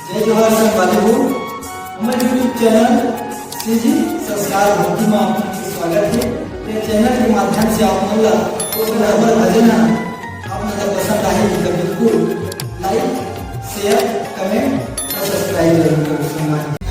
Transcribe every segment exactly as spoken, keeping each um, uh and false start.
जय जोहार संगवारी हो, हमर YouTube चैनल सीजी संस्कार भक्ति में आप मन के स्वागत हे। ये चैनल के माध्यम से आप मन ला ओकर हमर भजन ह आप मन ला पसंद आही त बिल्कुल like, share, comment और subscribe जरूर करो संगवारी।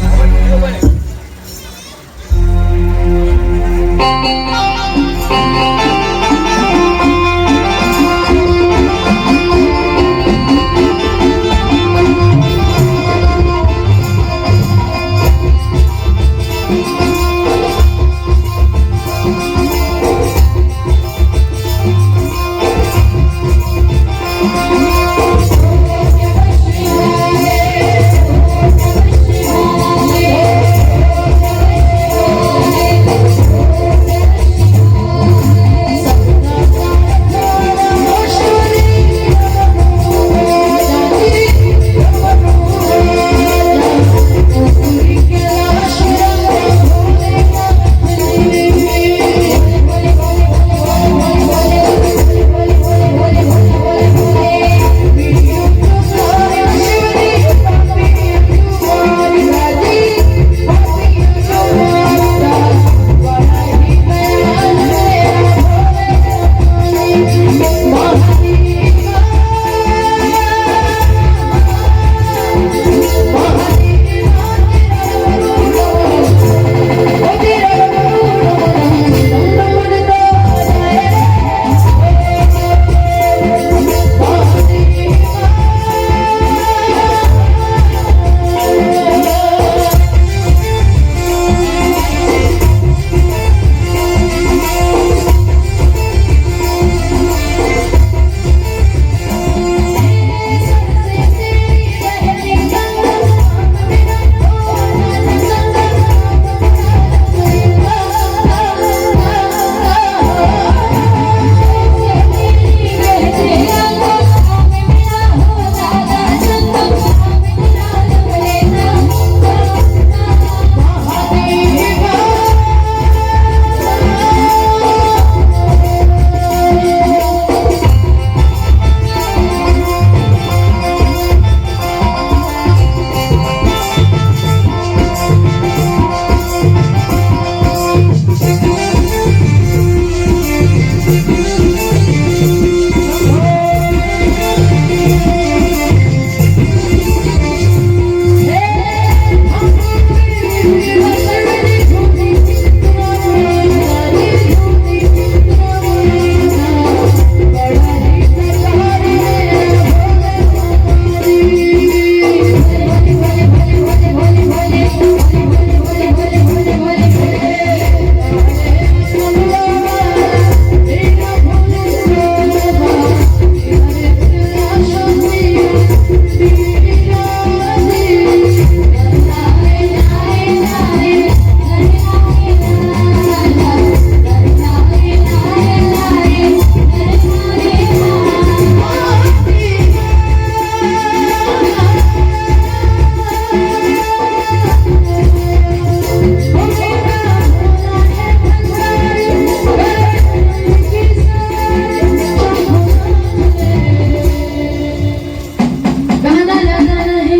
गाना लगाना है,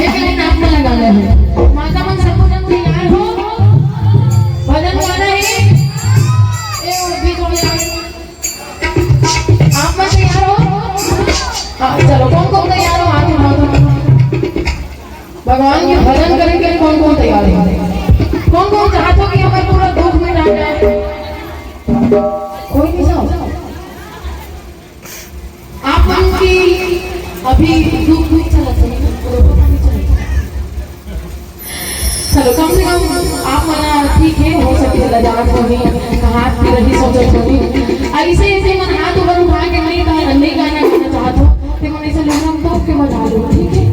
एक लाइन आप मन ला गाना है। माता मन सबो जन तैयार हो, भजन गाना है। ए, वो भी थोड़ी आप मन तैयार हो? हाँ, चलो, कौन कौन तैयार हो, हाथ उठाओ तो। भगवान के भजन करे के लिए कौन कौन तैयार है? कौन कौन चाहत हो कि हमर पूरा दुख मिटा जाए? कोई नहीं चाहो? आप मन की अभी दुख, दुख चलत हे, रोपा पानी चलत हे। चलो, कम से कम आप मन ठीक है, हो सकथे लजात होही, हाथ के रही सोचत होही। ऐसे, ऐसे मन हाथ ऊपर उठा के नहीं गा-, नहीं गाना गाना चाहत हो, ते मन ऐसे लहरा तो के बजा लो, ठीक है?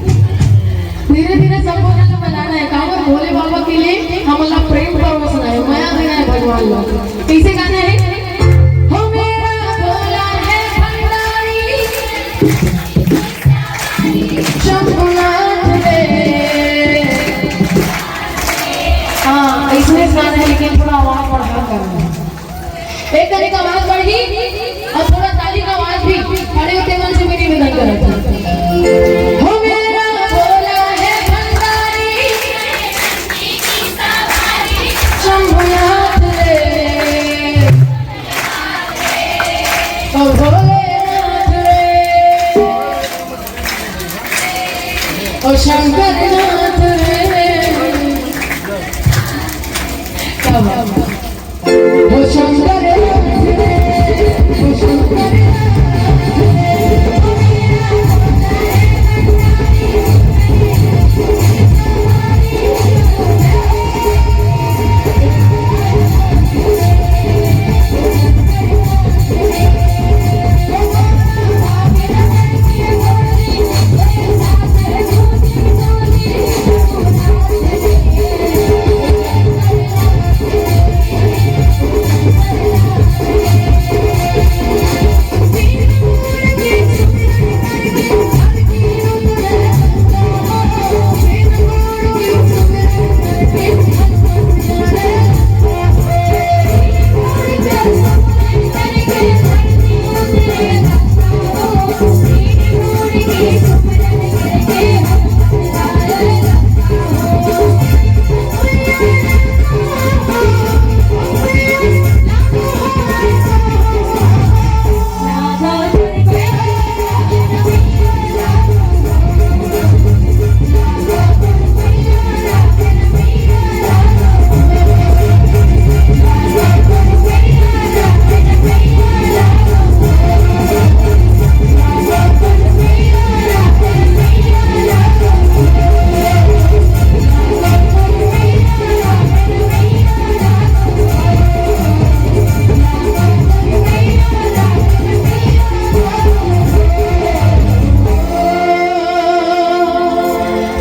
धीरे धीरे सबको बजाना है। काबर भोले बाबा के लिए हमन ला प्रेम परोसना है, मया देना है भगवान ला। कैसे गाना है? हो मेरा भोला है भंडारी, शंभुनाथ रे। हाँ, ऐसने गाना है, लेकिन थोड़ा आवाज बढ़ा करना है। एक तरीका आवाज बढ़ी और थोड़ा ताली का आवाज भी। खड़े होते मन से भी निवेदन करत हूँ। हो मेरा ओ शंकर नाथ रे। क्या बात है। ओ शंकर नाथ रे, ओ शंकर नाथ रे।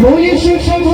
बोलिए शिव शंभो